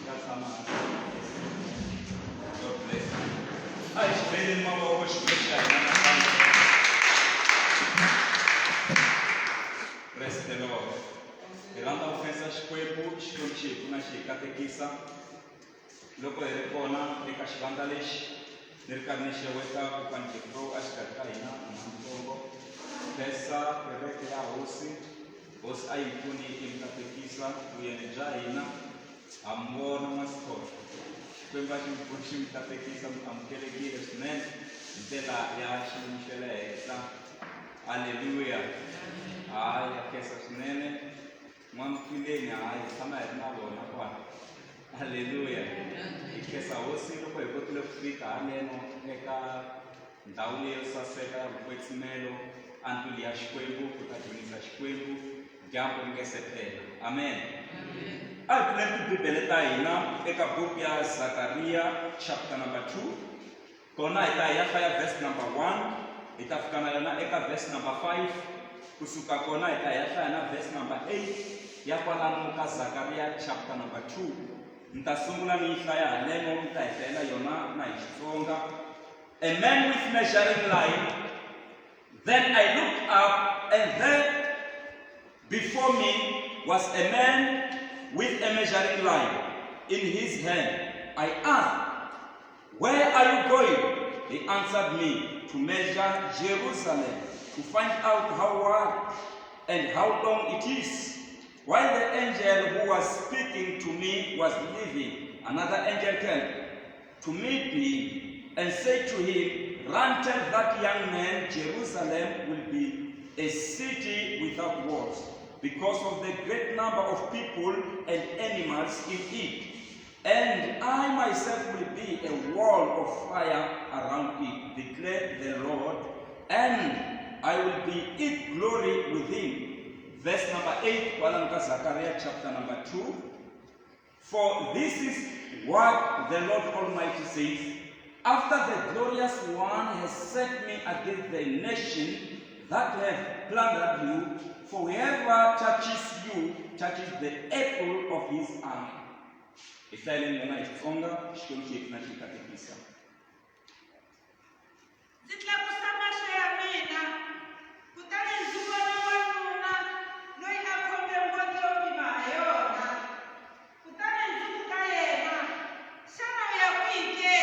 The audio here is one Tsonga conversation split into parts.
Nga tshama God bless you. A hi xi beleni mavoko Xikwembu xa hina nakambe. Praise the Lord. Hi rhandza ku khensa Xikwembu, Xikwembu xi hi pfuna xi hi katekisa. Loko hi ri kona eka xivandla lexi ni ri karhi ni xeweta kokwani Jethro exikarhi ka hina n'wantsongo. Khensa kereke ya hosi, hosi a yi pfuni yi mi katekisa vuyeni bya hina ha mi vona n'waSithole. Xikwembu a xi mi pfuni xi mi katekisa mi amukelekile swinene hi ndlela ya xiyimo xa le henhla. Haleluya. Hayi ha khensa swinene. N'wamfileni hayi tshama hi ri na vona kwala. Haleluya. Hi khensa hosi loko hi kotile ku fika haleno eka ndhawu leyo saseka ya vukwetsimelo andlwini ya Xikwembu ku ta dzunisa Xikwembu dyambu ri nge se pela. Amen. A hi pfuleni tibibele ta hina eka buku ya Zakariya chapter number 2. Kona hi ta ya hlaya verse number 1, hi ta fika na yona eka verse number 5, kusuka kona hi ta ya hlaya na verse number 8 ya kwalano ka Zakariya chapter number 2. Ni ta sungula ni yi hlaya haleno, ni ta hi hlayela yona na hi Xitsonga. A man with measuring line, then I looked up and there before me was a man with a measuring line in his hand. I asked, Where are you going? He answered me, To measure Jerusalem, to find out how wide and how long it is. While the angel who was speaking to me was leaving, another angel came to meet me and said to him, Run, tell that young man, Jerusalem will be a city without walls, because of the great number of people and animals in it. And I myself will be a wall of fire around it, declared the Lord, and I will be its glory within. Verse number 8, kwalano ka Zechariah chapter number 2. For this is what the Lord Almighty says, after the glorious one has set me against the nation that have plundered you, for whoever touches you touches the apple of his eye. Hi hlayeleni yona hi Xitsonga, Xikwembu xi hi pfuna xi hi katekisa. Ndzi tlakusa mahlo ya mina, kutani ndzi vona wanuna loyi a khome ngoti yo pima ha yona. Kutani ndzi ku ka yena, Xana u ya kwihi ke?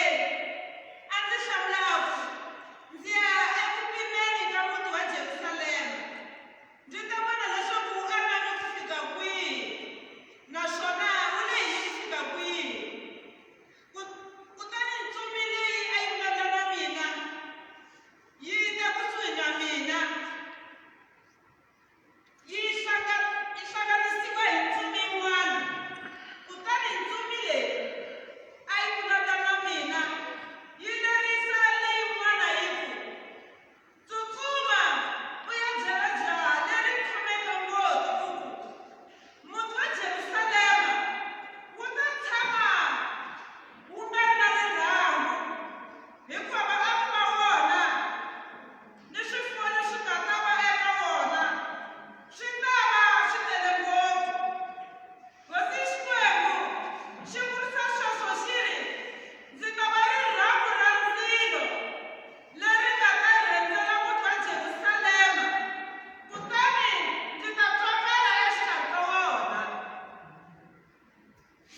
A ndzi hlamula a ku, Ndzi ya eku pimeni ka muti wa Jerusalema, Ndzi ta vona leswaku wu aname ku fika kwihi naswona wu lehile ku fika kwihi. Kutani ntsumi leyi a yi vulavula na mina yi ta kusuhi na mina, yi yi hlanganisiwa hi ntsumi yin'wana. Kutani ntsumi leyi a yi vulavula na mina yi lerisa leyin'wana yi ku, Tsutsuma u ya byela jaha leri khomeke ngoti u ku, Muti wa Jerusalema wu ta tshama wu nga ri na rirhangu, hikuva vaaki va wona ni swifuwo leswi nga ta va eka wona swi ta va swi tele ngopfu. Hosi Xikwembu xi vurisa sweswo xi ri, Ndzi ta va rirhangu ra ndzilo leri nga ta rhendzela muti wa Jerusalema, kutani ndzi ta tswakala exikarhi ka wona.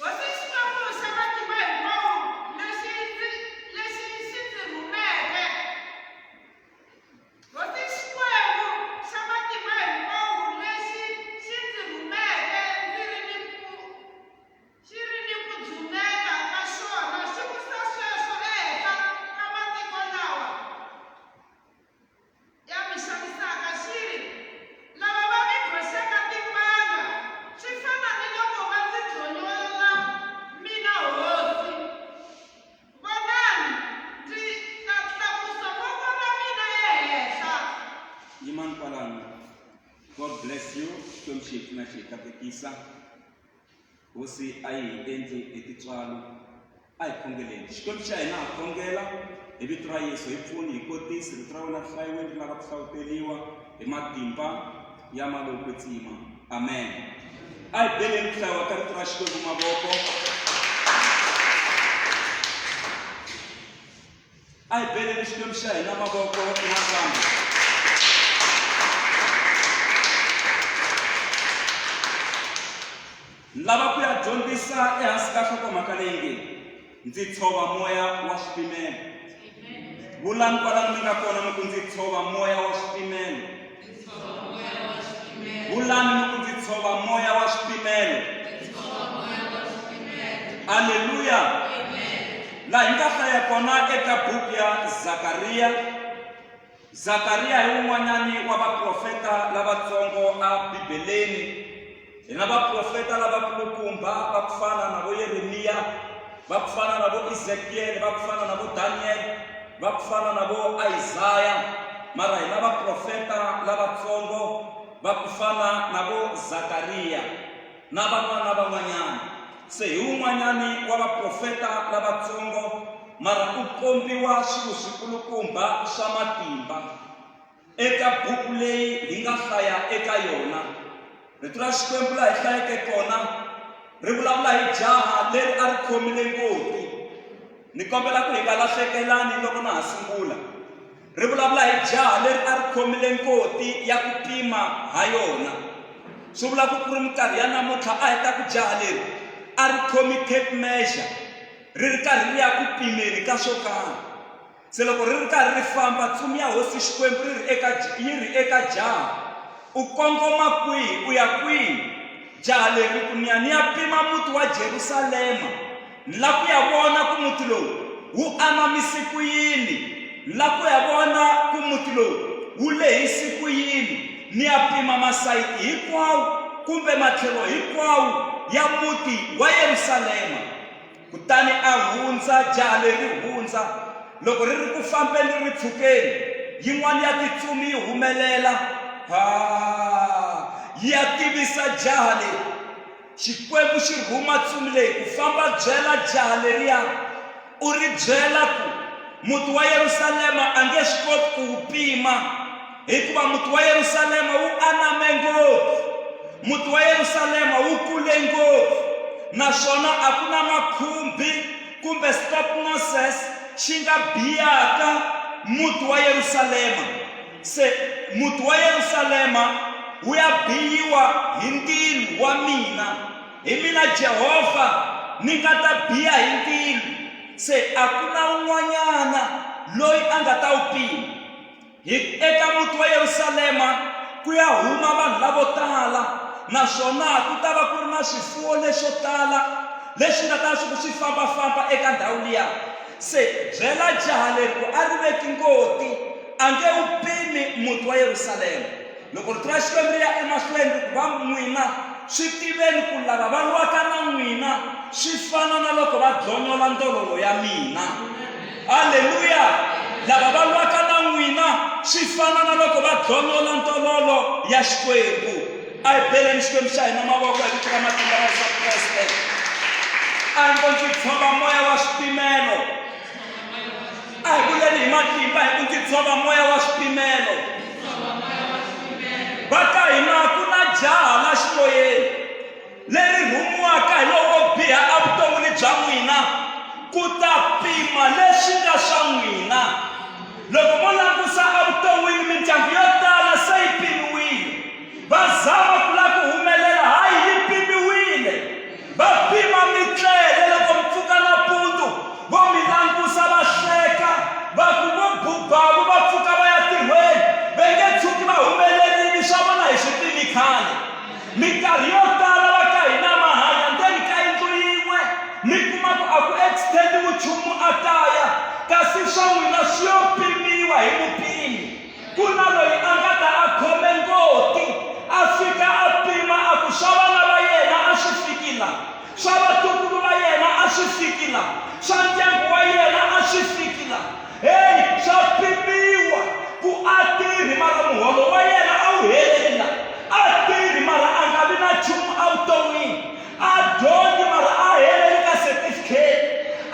Hosi Xikwembu xa matimba hinkwawo lexi ndzi lexi xi ndzi rhumeke Hosi Xikwembu xa matimba hinkwawo lexi xi ndzi rhumeke ndzi ri ni ku xi ri ni ku dzuneka ka xona xi vurisa sweswo ehenhla ka matiko lawa ya mi xanisaka xi ri, Lava va mi boxaka timbanga swi fana ni loko va ndzi dlonyola mina hosi. Vonani, ndzi ta tlakusa voko ra mina ehenhla. Yimani kwalano. God bless you. Xikwembu xi hi pfuna xi hi katekisa. Hosi a yi hi endli hi tintswalo. A hi khongeleni. Xikwembu xa hina ha khongela hi vito ra Yesu hi pfuni hi kotisi rito ra wena ri hlayiweni ri lava ku hlawuteriwa hi matimba ya mali wo kwetsima. Amen. A hi beleni ku hlayiwa ka rito ra Xikwembu mavoko. A hi beleni Xikwembu xa hina mavoko nakambe. Ni lava ku ya dyondzisa ehansi ka nhlokomhaka leyi nge ndzi tshova moya wa swipimelo. Vulani kwalano mi nga kona mi ku ndzi tshova moya wa swipimelo. Vulani mi ku ndzi tshova moya wa swipimelo. Aleluya! Laha hi nga hlaya kona eka buku ya Zakariya. Zakariya hi wun'wanyani wa vaprofeta lavatsongo a Bibeleni. Hi na vaprofeta lavakulukumba va ku fana na vo Yeremiya, va ku fana na vo Ezekiyele, va ku fana na vo Daniyele, va ku fana na vo Isaya, mara hi na vaprofeta lavatsongo va ku fana na vo Zakariya na van'wana na van'wanyana. Se hi wun'wanyani wa vaprofeta lavatsongo, mara u kombiwa swilo swikulukumba swa matimba. Eka buku leyi hi nga hlaya eka yona, Rito ra Xikwembu laha hi hlayeke kona ri vulavula hi jaha leri a ri khomile ngoti. Ni kombela ku hi nga lahlekelani loko na ha sungula. Ri vulavula hi jaha leri a ri khomile ngoti ya ku pima ha yona. Swi vula ku ku ri minkarhi ya namuntlha a hi ta ku jaha leri a ri khomi tape measure ri ri karhi ri ya ku pimeni ka swo karhi. Se loko ri ri karhi ri famba, ntsumi ya Hosi Xikwembu ri ri eka yi ri eka jaha, U kongoma kwihi? U ya kwihi? Jaha leri ri ku, Ni ya ni ya pima muti wa Jerusalema, ni lava ku ya vona ku muti lowu wu anamise ku yini, ni lava ku ya vona ku muti lowu wu lehise ku yini, ni ya pima masayiti hinkwawo kumbe matlhelo hinkwawo ya muti wa Yerusalema. Kutani a hundza, jaha leri ri hundza. Loko ri ri ku fambeni ri ri pfukeni, yin'wana ya tintsumi yi humelela, ha, yi ya tivisa jaha leri. Xikwembu xi rhuma ntsumi leyi ku famba byela jaha leriya, u ri byela ku muti wa Yerusalema a nge swi koti ku wu pima, hikuva muti wa Yerusalema wu aname ngopfu, muti wa Yerusalema wu kule ngopfu, naswona a ku na makhumbi kumbe stop nonsense xi nga biyaka muti wa Yerusalema. Se muti wa Yerusalema wu ya biyiwa hi ndzilo wa mina, hi mina Jehovha ni nga ta biya hi ndzilo, se a ku na un'wanyana loyi a nga ta wu pima. Hi eka muti wa Yerusalema ku ya huma vanhu lavo tala, naswona ku ta va ku ri na swifuwo leswo tala leswi nga ta swi ku swi famba-famba eka ndhawu liya. Se byela jaha leri ku a ri veki ngoti, a nge wu pimi muti wa Yerusalema. Loko rito ra Xikwembu ri ya emahlweni ri ku, Va n'wina, swi tiveni ku lava va lwaka na n'wina swi fana na loko va dlonyola ndololo ya mina. Aleluya! Lava va lwaka na n'wina swi fana na loko va dlonyola ndololo ya Xikwembu. A hi beleni Xikwembu xa hina mavoko hi vito ra matimba ra Yesu Kreste. A hi ngo ndzi tshova moya wa swipimelo. A hi vuleni hi matimba hi ku ndzi tshova moya wa swipimelo. Va ka hina ku na jaha la ximoyeni leri rhumiwaka hi lowo biha evuton'wini bya n'wina ku ta pima leswi nga swa n'wina. Loko mo langusa evuton'wini mindyangu yo tala se yi pimiwile. Va zama ku lava ku humelela, hayi yi pimiwile. Va pima mitlele loko mi pfuka nampundzu, vo mi langusa va hleka, va ku vo bubavu va pfuka va ya tirhweni, va nge tshuki va humelerile, swa vona hi swi pimi khale. Minkarhi yo tala va ka hina ma hanya ndzeni ka yindlu yin'we, mi kuma ku a ku extend-iwi nchumu a kaya, kasi swa n'wina swi yo pimiwa hi mupimi. Ku na loyi a nga ta a khome ngoti, a fika a pima a ku swa vana va yena a swi fiki la, swa vatukulu va yena a swi fiki la, swa ndyangu wa yena a swi fiki la. Heyi, swa pimiwa ku a tirhi mara muholo wa yena a wu heleli la. A tirhi mara a nga vi na nchumu evuton'wini. A dyondzi mara a heleli ka certificate.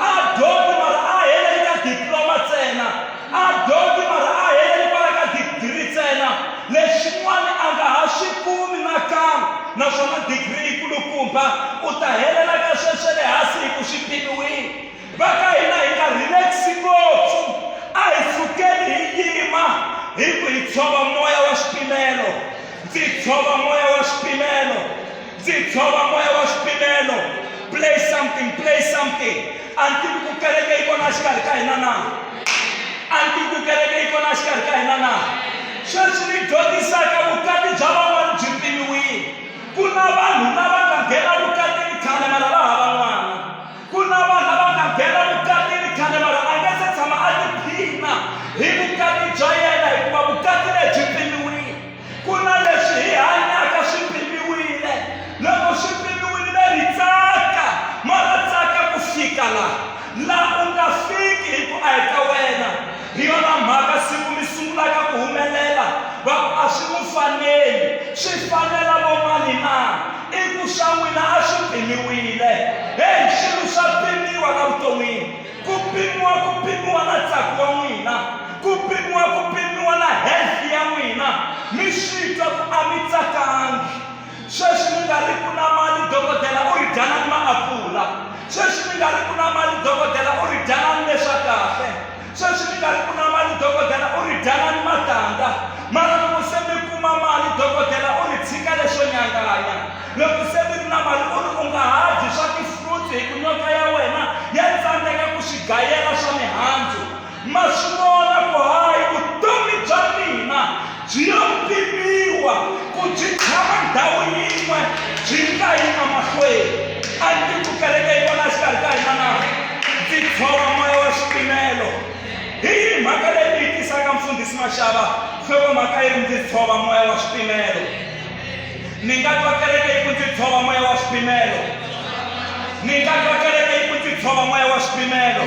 A dyondzi mara a heleli ka diploma ntsena. A dyondzi mara a heleli kwala ka degree ntsena. Leswin'wana a nga ha swi kumi nakan'we, naswona degree yi kulukumba, u ta helela ka sweswo le hansi hi ku swi pimiwile. Va ka hina hi nga relax ngopfu. something. A ni tivi ku kereke yi kona exikarhi ka hina na? A ni tivi ku kereke yi kona exikarhi ka hina na? Sweswi ni dyondzisaka vukati bya van'wana byi pimiwile. Ku na vanhu lava nga nghena vukatini khale mara va hava n'wana. Ku na vanhu lava nga nghena vukatini khale mara a nga se tshama a tiphina hi vukati bya yena hikuva vukati lebyi pimiwile. Ku na leswi hi hanyaka swi pimiwile. Loko swi pimiwile ri tsaka, mara tsaka ku fika la la u nga fiki hi ku a hi ka wena. Hi yona mhaka siku mi sungulaka ku humelela va ku a swi n'wi faneli, swi fanela vo mani na? I ku swa n'wina a swi pimiwile. Heyi, swilo swa pimiwa la vuton'wini. Ku pimiwa ku pimiwa na ntsako wa n'wina, ku pimiwa ku pimiwa na health ya n'wina. Mi swi twa ku a mi tsakangi. Sweswi mi nga ri ku na mali dokodela u ri dyanani maapula. Sweswi mi nga ri ku na mali dokodela u ri dyanani leswa kahle. Sweswi mi nga ri ku na mali dokodela u ri dyanani matandza. Mara loko se mi kuma mali dokodela u ri tshika leswo nyanganya. Loko se mi ri na mali u ri u nga ha dyi swa ti-fruits hi ku nyoka ya wena ya tsandzeka ku swi gayela swa mihandzu. Ma swi vona ku hayi vutomi bya mina byi yo pimiwa ku byi tshama ndhawu yin'we byi nga yi emahlweni. A ni tivi ku kereke yi kona exikarhi ka hina na? Ndzi tshova moya wa swipimelo. Hi yihi mhaka leyi mi yi tisaka Mfundhisi Mashava? Nhlokomhaka yi ri Ndzi tshova moya wa swipimelo. Ni nga twa kereke yi ku ndzi tshova moya wa swipimelo. Ni nga twa kereke yi ku ndzi tshova moya wa swipimelo.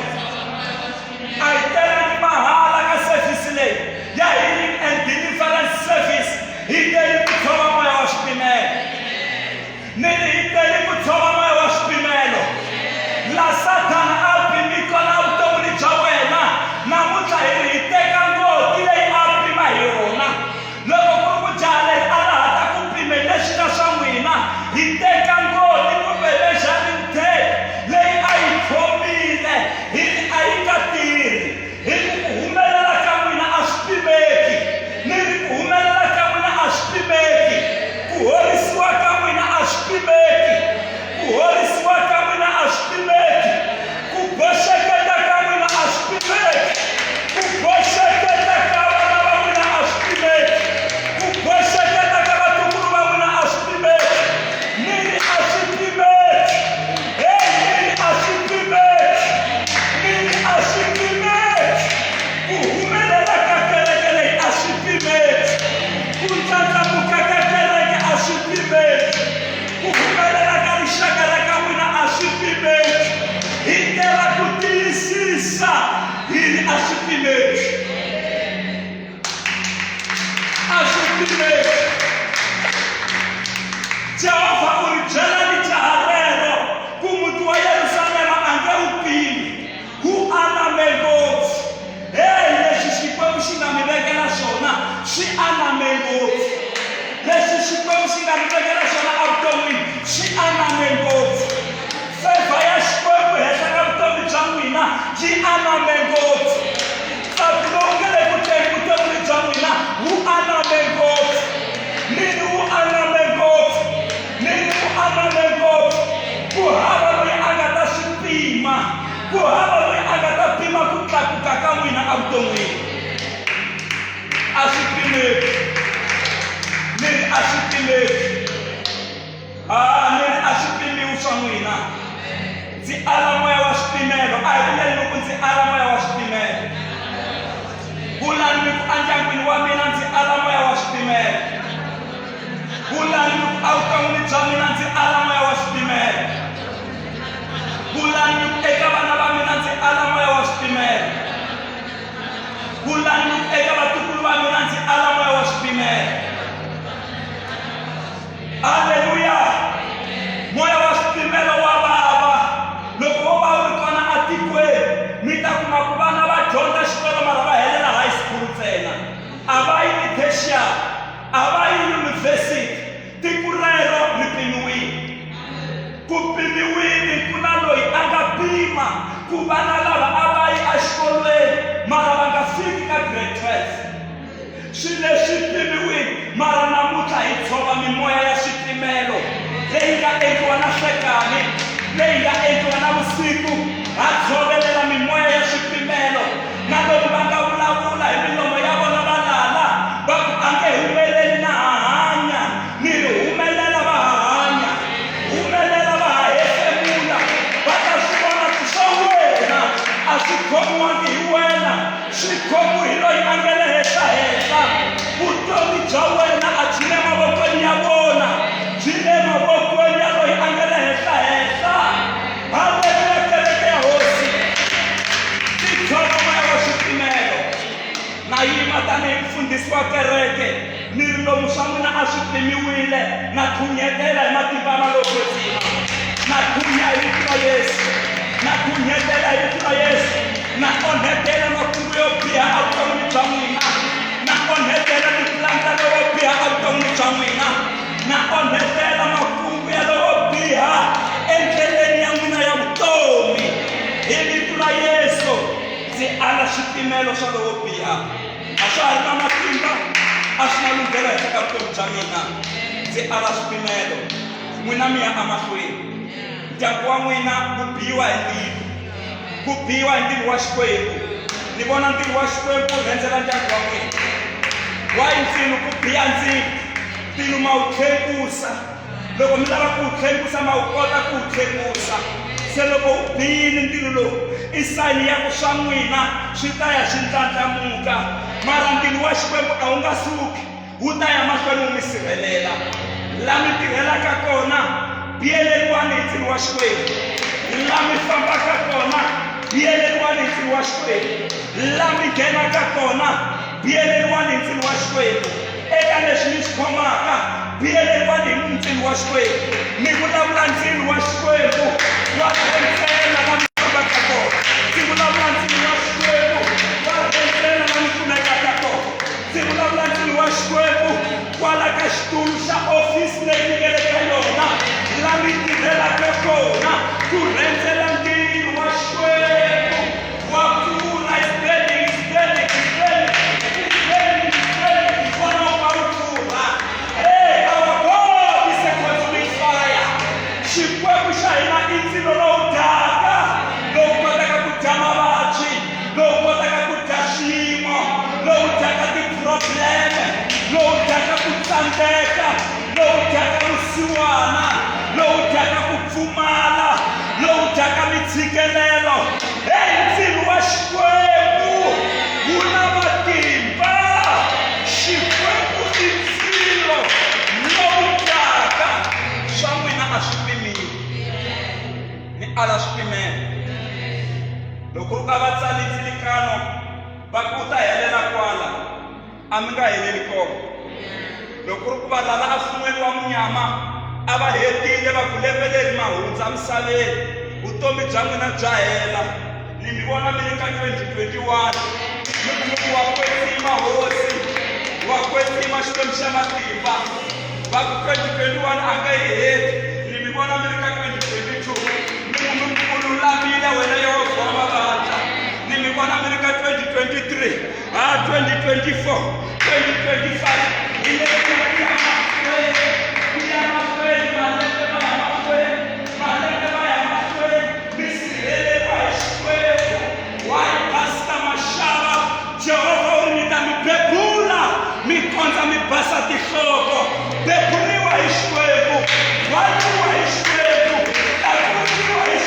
A hi telangi mahala ka service leyi ya healing and deliverance service. Hi tele ku tshova moya wa swipimelo. Ni ri hi tele ku tshova moya wa swipimelo. La Sathana a pimi kona vuton'wini bya wena, namuntlha hi ri hi teka ngoti leyi a pima hi yona. Loko ku ri ku jaha leri a ra ha ta ku pimeni leswi nga swa n'wina, hi teka ngoti kumbe measuring tape leyi a yi khomile, hi ri a yi nga tirhi, hi ku ku humelela ka n'wina a swi pimeki. Ni ri ku humelela ka n'wina a swi pimeki. Ku horisiwa ka n'wina a swi pimeki. Ku horisiwa ka n'wina a swi pimeki. Ku boxeketa ka n'wina a swi pimeki. Ku boxeketa ka vana va n'wina a swi pimeki. Ku boxeketa ka vatukulu va n'wina a swi pimeki. Ni ri a swi pimeki. Heyi, ni ri a swi pimeki. Ni ri a swi pimeki. Ku humelela ka kereke leyi a swi pimeki. Ku ndlandlamuka ka kereke a swi pimeki. Ku humelela ka rixaka ra ka n'wina a swi pimeki. Hi tela ku tiyisisa hi ri a swi pimeki. A swi pimeki. Jehovha u ri byela ni jaha rero ku muti wa Yerusalema a nge wu pimi, wu aname ngopfu. Heyi, leswi Xikwembu xi nga mi vekela swona swi aname ngopfu. Leswi Xikwembu xi nga mi vekela swona evuton'wini swi aname ngopfu. Favor ya Xikwembu henhla ka vutomi bya n'wina yi aname ngopfu. Ntsako lowu nga le ku teni vuton'wini bya n'wina wu aname ngopfu. Miri wu aname ngopfu. Miri wu aname ngopfu. Ku hava loyi a nga ta swi pima. Ku hava loyi a nga ta pima ku tlakuka ka n'wina evuton'wini. A swi pimeki. Ni ri a swi pimeki. A ni ri a swi pimiwi swa n'wina. Ndzi ala moya wa swipimelo. A hi vuleni mi ku ndzi ala moya wa swipimelo. Vulani mi ku endyangwini wa mina ndzi ala moya wa swipimelo. Vulani mi ku evuton'wini bya mina ndzi ala moya wa swipimelo. Vulani mi ku eka vana va mina ndzi ala moya wa swipimelo. Vulani mi ku eka vatukulu va mina ndzi ala moya wa swipimelo. Aleluya! Moya wa swipimelo wa vava. Loko wo va wu ri kona atikweni, mi ta kuma ku vana va dyondza xikolo mara va helela high school ntsena. A va yi ti-tertiary, a va yi yunivhesiti. Tiko rero ri pimiwile. Ku pimiwile, ku na loyi a nga pima ku vana lava a va yi exikolweni mara va nga fiki ka grade 12. Swilo leswi swi pimiwile, mara namuntlha hi tshova mimoya ya swipimelo leyi nga endliwa na nhlekani, leyi nga endliwa na vusiku. vusiku ha tshovelela mimoya ya swipimelo na loko va nga vulavula hi milomo ya vona va lala va ku a nge humeleli na ha hanya ni ri humelela va ha hanya humelela va ha hefemula va ta swi vona ku swa wena a swi khomiwangi hi wena swi khomiwi hi loyi a nga le henhla-henhla vutomi bya wena a byi le mavokweni ya vona byi le mavokweni ya loyi a nga le henhla-henhla haleluya kereke ya hosi titlhova moya wa swipimelo na yima tanihi mfundhisi wa kereke ni ri lomu swa n'wina a swi pimiwile na khunyetela hi matimba ma lowo kwetsima na khunya hi vito ra yesu na khunyetela hi vito ra yesu na onhetela makungu yo biha evuton'wini bya n'wina na onhetela tipulani ta lowo biha evuton'wini bya n'wina na onhetela makungu ya lowo biha endleleni ya n'wina ya vutomi hi vito ra yesu ndzi ala swipimelo swa lowo biha a swa ha ri na matimba a swi na lunghelo henhla ka vutomi bya mina ndzi ala swipimelo n'wina mi ya emahlweni ndyangu wa n'wina wu biwa hi ndzilo ku biwa hi ntirho wa xikwembu ni vona ntirho wa xikwembu wu rhendzela ndyangu wa n'wina wayi ndzilo ku biya ndzilo ndzilo ma wu tlhengusa loko mi lava ku wu tlhengusa ma wu kota ku wu tlhengusa se loko wu biyile ndzilo lowu i sayini ya ku swa n'wina swi ta ya swi ndlandlamuka mara ndzilo wa xikwembu a wu nga suki wu ta ya mahlweni wu mi sirhelela la mi tirhelaka kona biyeleriwani hi ndzilo wa xikwembu la mi fambaka kona biyeleriwani hi ndzilo wa xikwembu la mi nghenaka kona biyeleriwani hi ndzilo wa xikwembu eka leswi mi swi khomaka biyeleriwani hi ndzilo wa xikwembu mi vulavula ndzilo wa xikwembu wa rhendzela la mi fambaka kona ndzi vulavula ndzilo wa xikwembu wa rhendzela la mi kumekaka kona ndzi vulavula ndzilo wa xikwembu kwala ka xitulu xa ofisi leyi mi nga le ka yona la mi tirhelaka kona ku rhendzela ntirho wa xikwembu wa pfuna is burning is burning is burning is burning is burning vona wu ka wu pfurha hey our God is a consuming fire xikwembu xa hina i ndzilo lowu dyaka lowu kotaka ku dya mavabyi lowu kotaka ku dya swiyimo lowu dyaka ti-problem-e lowu dyaka ku tsandzeka lowu dyaka vusiwana lowu dyaka ku pfumala lowu dyaka mitshikelelo heyi ndzilo wa xikwembu wu na matimba xikwembu i ndzilo lowu dyaka swa n'wina a swi pimiwi ni ala swipimelo loko u ka va tsali ndzilikano va ku u ta helela kwala a mi nga heleli kona loko ku ri ku va lala emfun'weni wa munyama a va hetile va ku lembe leri ma hundza misaveni vutomi bya n'wina bya hela ni mi vona mi ri ka 2021 mi ku mi ku wa kwetsima hosi wa kwetsima xikwembu xa matimba va ku 2021 a nga yi heti ni mi vona mi ri ka 2022 mi ku mi ku u lulamile wena yehovha wa mavandla ni mi vona mi ri ka 2023 ha 2024 2025 hi le ku ya mahlweni ku ya mahlweni malembe ma ya mahlweni malembe ma ya mahlweni mi sirheleriwa hi xikwembu why pastor mashava Jehovha u ri mi ta mi bebula mi kondza mi basa tinhloko beburiwa hi Xikwembu rhwaliwa hi Xikwembu tlakuriwa hi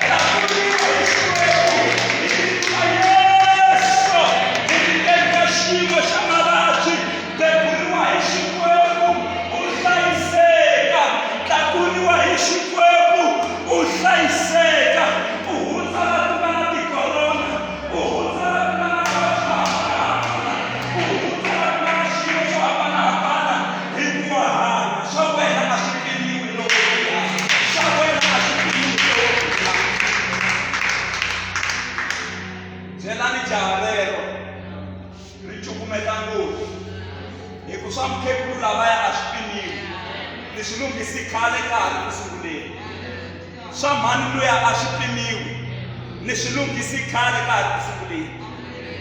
tlakuriwa hi Xikwembu hi vito ra Yesu hi ri ka xiyimo xa mavabyi beburiwa hi Xikwembu u hlayiseka tlakuriwa hi Xikwembu u hlayiseka u hundza la ku nga na tikorona U hundzela ku nga na swilo swo hambanahambana. U hundzela ku nga na xiyimo xo hambanahambana hikuva hanya swa wena a swi pimiwi lowo biha. Swa wena a swi pimiwi lowo biha. Byelani jaha rero ri cukumeta ngopfu hi ku swa mukhegulu lavaya a swi pimiwi ni swi lunghisi khale ka ha ri ku sunguleni. Swa mhani luya a swi pimiwi ni swi lunghisi khale ka ha ri ku sunguleni.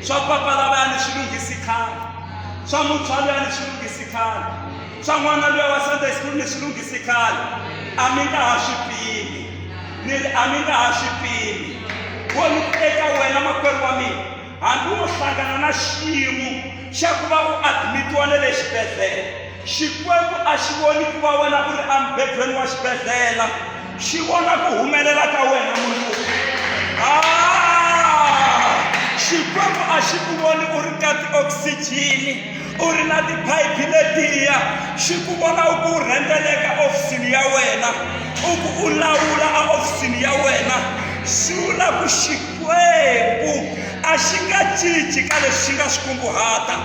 Swa papa lavaya ni swi lunghisi khale. Swa muntshwa luya ni swi lunghisi khale. Swa n'wana luya wa Sunday school ni swi lunghisi khale. A mi nga ha swi pimi. Ni ri a mi nga ha swi pimi. Wo ni ku eka wena makwerhu wa mina, hambi wo hlangana na xiyimo xa ku va u admitiwa na le xibedhlele, Xikwembu a xi voni ku va wena u ri emubedweni wa xibedhlele, xi vona ku humelela ka wena mundzuku. Ah! Xikwembu a xi ku voni u ri ka ti-oxygen, u ri na tiphayiphi letiya, xi ku vona u ku u rhendzeleka ofisini ya wena, u ku u lawula eofisini ya wena. Swi vula ku Xikwembu a xi nga cinci ka leswi xi nga swi kunguhata.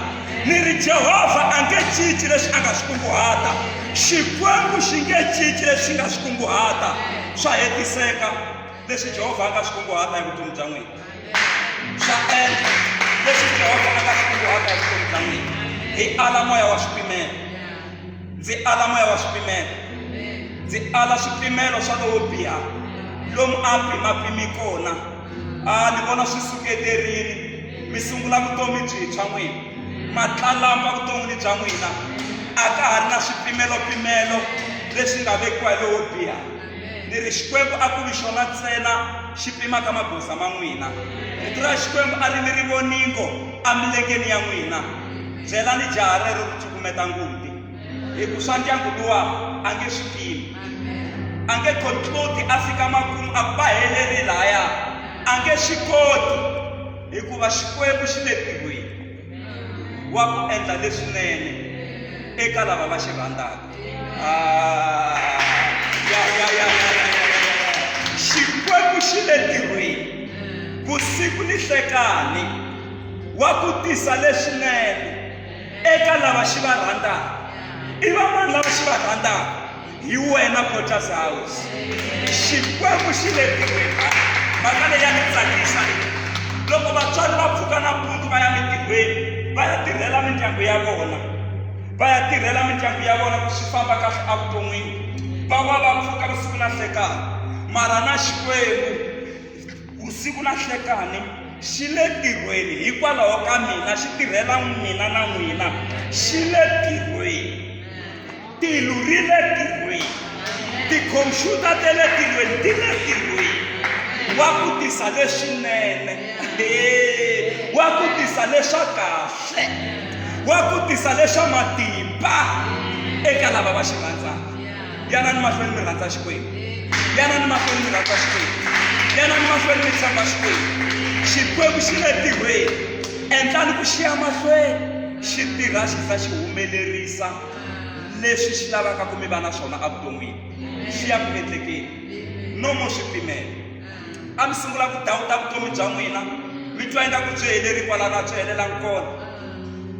Ni ri Jehovha a nge cinci leswi a nga swi kunguhata. Xikwembu xi nge cinci leswi xi nga swi kunguhata. Swa hetiseka leswi Jehovha a nga swi kunguhata hi vutomi bya n'wina. Swa endla leswi Jehovha a nga swi kunguhata hi vutomi bya n'wina. Hi ala moya wa swipimelo. Ndzi ala moya wa swipimelo. Ndzi ala swipimelo swa lowo biha lomu a pimapimi kona. A ni vona swi suketerile mi sungula vutomi byintshwa n'wina matlalamba vuton'wini bya n'wina a ka ha ri na swipimelo-pimelo leswi nga vekiwa hi lowo biha. Ni ri Xikwembu a ku vi xona ntsena xi pimaka magoza ma n'wina. Rito ra Xikwembu a ri vi rivoningo emilengeni ya n'wina. Byelani jaha rero ku cukumeta ngoti, hi ku swa ndyangu luwa a nge swi pimi. A nge conclude a fika makumu a ku va helerile lahaya. A nge swi koti hikuva Xikwembu xi le tilweni wa ku endla leswinene eka lava va xi rhandzaka. Ah, ya, ya, ya, ya, ya, ya, ya. Xikwembu xi le ntirhweni vusiku ni nhlekani wa ku tisa leswinene eka lava xi va rhandzaka. I vamani lava xi va rhandzaka? Hi wena Potter's House. Xikwembu xi le ntirhweni. Mhaka leyi ya ni tsakisa leyi. Loko vatswari va pfuka nampundzu va ya mintirhweni va ya tirhela mindyangu ya vona, va ya tirhela mindyangu ya vona ku swi famba kahle evuton'wini, va wa va pfuka vusiku na nhlekani. Mara na Xikwembu vusiku na nhlekani xi le ntirhweni hikwalaho ka mina, xi tirhela mina na n'wina, xi le ntirhweni. Tilo ri le tilweni, tikhomphyuta ta le tilweni ti le tilweni. Wa ku tisa leswinene, wa ku tisa leswa kahle, wa ku tisa leswa matimba eka lava va xi rhandzaka. Yanani mahlweni mi rhandza Xikwembu, yanani mahlweni mi rhandza Xikwembu, yanani mahlweni mi tshemba Xikwembu. Xikwembu xi le ntirhweni, endlani ku xi ya mahlweni xi tirha xi za xi humelerisa leswi xi lavaka ku mi va na swona evuton'wini swi ya ku endlekeni no mo swipimelo a mi sungula ku dawuta vutomi bya n'wina mi twa ingaku byi heleri kwalano a byi helelangi kona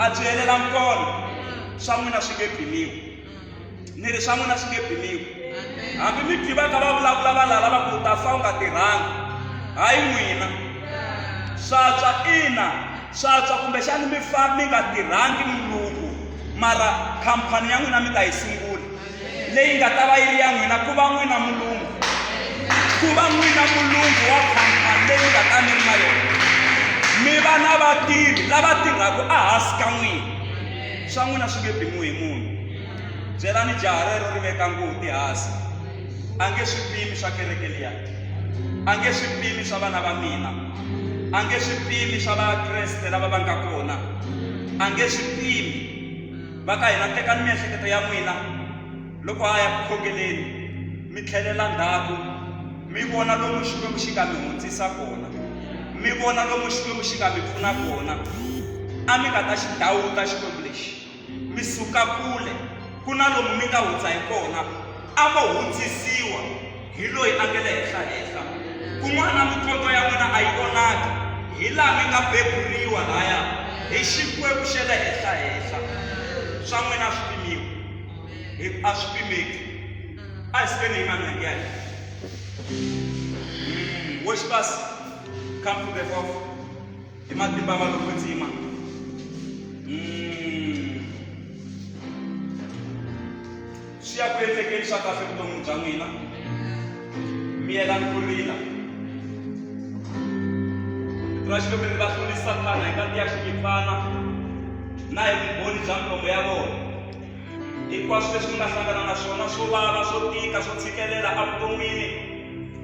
a byi helelangi kona swa n'wina swi nge pimiwi ni ri swa n'wina swi nge pimiwi hambi mi tivaka va vulavula valala va ku u ta fa u nga tirhanga hayi n'wina swa tswa ina swa tswa kumbexani mi fa mi nga tirhangi mulungu mara khampani ya n'wina mi ta yi sungula leyi nga ta va yi ri ya n'wina ku va n'wina mulungu ku va n'wina mulungu wa khampani leyi mi nga ta mi ri na yona mi va na vatirhi lava tirhaka ehansi ka n'wina swa n'wina swi nge pimiwi hi munhu byelani jaha rero ri veka ngoti hansi a nge swi pimi swa kereke liya a nge swi pimi swa vana va mina a nge swi pimi swa vakreste lava va nga kona a nge swi pimi va ka hina tekani miehleketo ya n'wina loko a ya ku khongeleni mi tlhelela ndzhaku mi vona lomu Xikwembu xi nga mi hundzisa kona mi vona lomu Xikwembu xi nga mi pfuna kona a mi nga ta xi dawuta Xikwembu lexi mi suka kule ku na lomu mi nga hundza hi kona a mo hundzisiwa hi loyi a nge le henhla-henhla kun'wana mikondzo ya n'wina a yi vonaki hi laha mi nga beburiwa laya hi Xikwembu xa le henhla-henhla swa n'wina swi pimiwa hi a swi pimeki a hi sukeni hi manenge ya hina worshipers come to the fourth hi matimba ma loko kwetsima swi ya ku endlekeni swa kahle vuton'wini bya n'wina miyelani ku rila rito ra Xikwembu ri va hluli Sathana hi ngati ya xinyimpfana na hi vumbhoni bya milomo ya vona hinkwaswo leswi mi nga hlangana na swona swo vava swo tika swo tshikelela evuton'wini.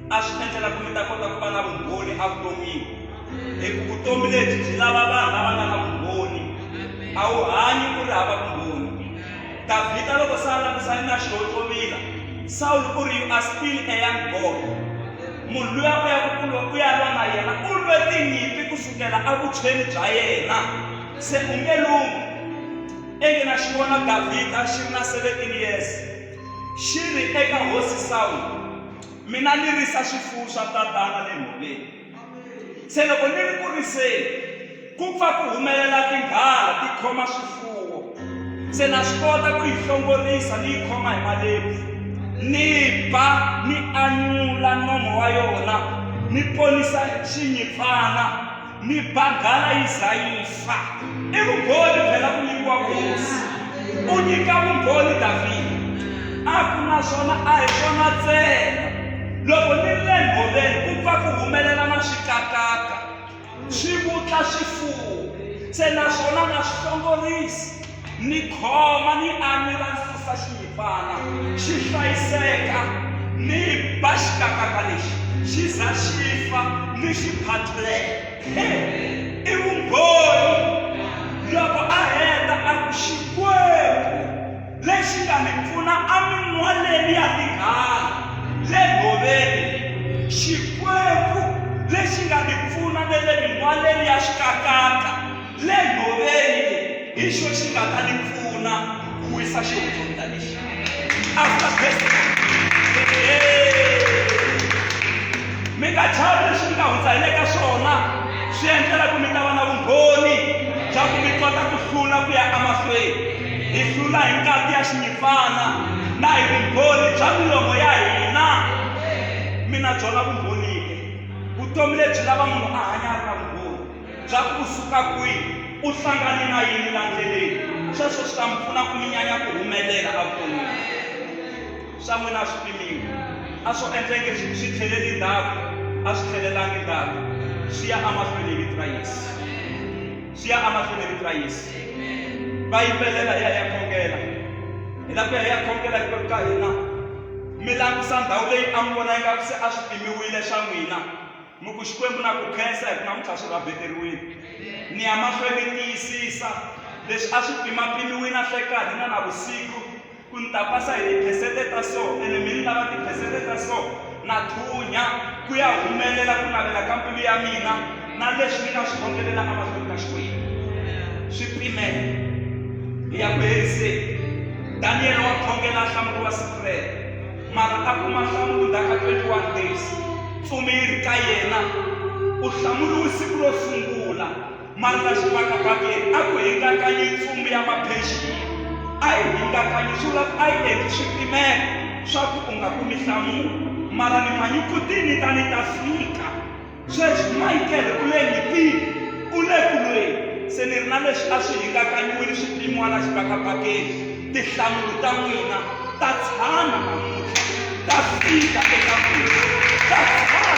A swi endlela ku mi ta kota ku va na vumbhoni evuton'wini. Hi ku vutomi lebyi byi lava vanhu lava nga na vumbhoni. A wu hanyi u ri hava vumbhoni. Davhida loko se a langutisane na xihontlovila, Sawulo u ri, You are still a young boy. Munhu luya u ya ku u ya lwa na yena u lwe tinyimpi ku sukela evutshweni bya yena. Se u nge lunghi. Enge na xi vona Davhida xi ri na 17 years xi ri eka hosi Sawulo, Mina ni risa swifuwo swa tatana le nhoveni. Se loko ni ri ku riseni, ku pfa ku humelela tinghala ti khoma swifuwo. Se na swi kota ku yi hlongorisa ni yi khoma hi malebvu, ni ba ni anyula nomo wa yona, ni ponisa xinyimpfana, ni ba nghala yi za yi fa. I vumbhoni phela ku nyikiwa vuhosi. U nyika vumbhoni Davhida. A ku naswona a hi swona ntsena. Loko ni ri le nhoveni ku pfa ku humelela na swikakaka swi vutla swifuwo, se naswona na swi hlongorisa, ni khoma ni anwila ni susa xinyimpfana xi hlayiseka, ni ba xikakaka lexi xi za xi fa ni xi phathulela. I vumbhoni. Loko a heta a ku, Xikwembu lexi nga mi pfuna eminwaleni ya tinghala le nhoveni, Xikwembu lexi nga mi pfuna ne le minwaleni ya swikakaka le nhoveni, hi xo xi nga ta ni pfuna ku wisa xihontlovila lexi. After testimony. Mi nga chavi leswi mi nga hundza hi le ka swona, swi endlela ku mi ta va na vumbhoni bya ku mi kota ku hlula ku ya emahlweni. Hi hlula hi ngati ya Xinyimpfana na hi vumbhoni bya milomo ya hina. Mi na byona vumbhoni-ke. Vutomi lebyi lava munhu a hanya a ri na vumbhoni bya ku u suka kwihi, u hlangane na yini la ndleleni. Sweswo swi ta mi pfuna ku mi nyanya ku humelela evuton'wini. Swa n'wina a swi pimiwi. A swo endla inge swi tlheleli ndzhaku, a swi tlhelelangi ndzhaku. Swi ya emahlweni hi vito ra Yesu. Swi ya emahlweni hi vito ra Yesu. Va yimbelela hi ya hi ya khongela. Hi lava ku ya hi ya khongela hinkwerhu ka hina. Mi langusa ndhawu leyi a mi vona ingaku se a swi pimiwile swa n'wina. Mi ku, Xikwembu, na ku khensa hi ku namuntlha swi rhabeteriwile. Ni ya mahlweni ni tiyisisa leswi a swi pimapimiwile na nhlekanhi na navusiku. Ku ni ta pasa hi tiphesente ta so, ene mi ni lava tiphesente ta so, na thunya ku ya humelela ku navela ka mbilu ya mina na leswi ni nga swi khongelela emahlweni ka Xikwembu. Swi pimela. Hi ya ku heriseni. Daniyele wa khongela a hlamuriwa siku rero, mara a kuma nhlamulo ndzhaku ka 21 days. Ntsumi yi ri ka yena, U hlamuriwe siku ro sungula. Mara la xibakabakeni a ku hingakanyi ntsumbu ya Mapersia. A yi hingakanyi swi vula ku a yi endli swipimelo swa ku u nga kumi nhlamulo. Mara ni manyukutini ta ni ta fika. Sweswi Michael u le nyimpini, u le ku lweni. Se ni ri na leswi a swi hingakanyiwile swi pimiwa la xibakabakeni, tinhlamulo ta n'wina ta tshana namuntlha, ta fika eka n'wina. Ta tshana.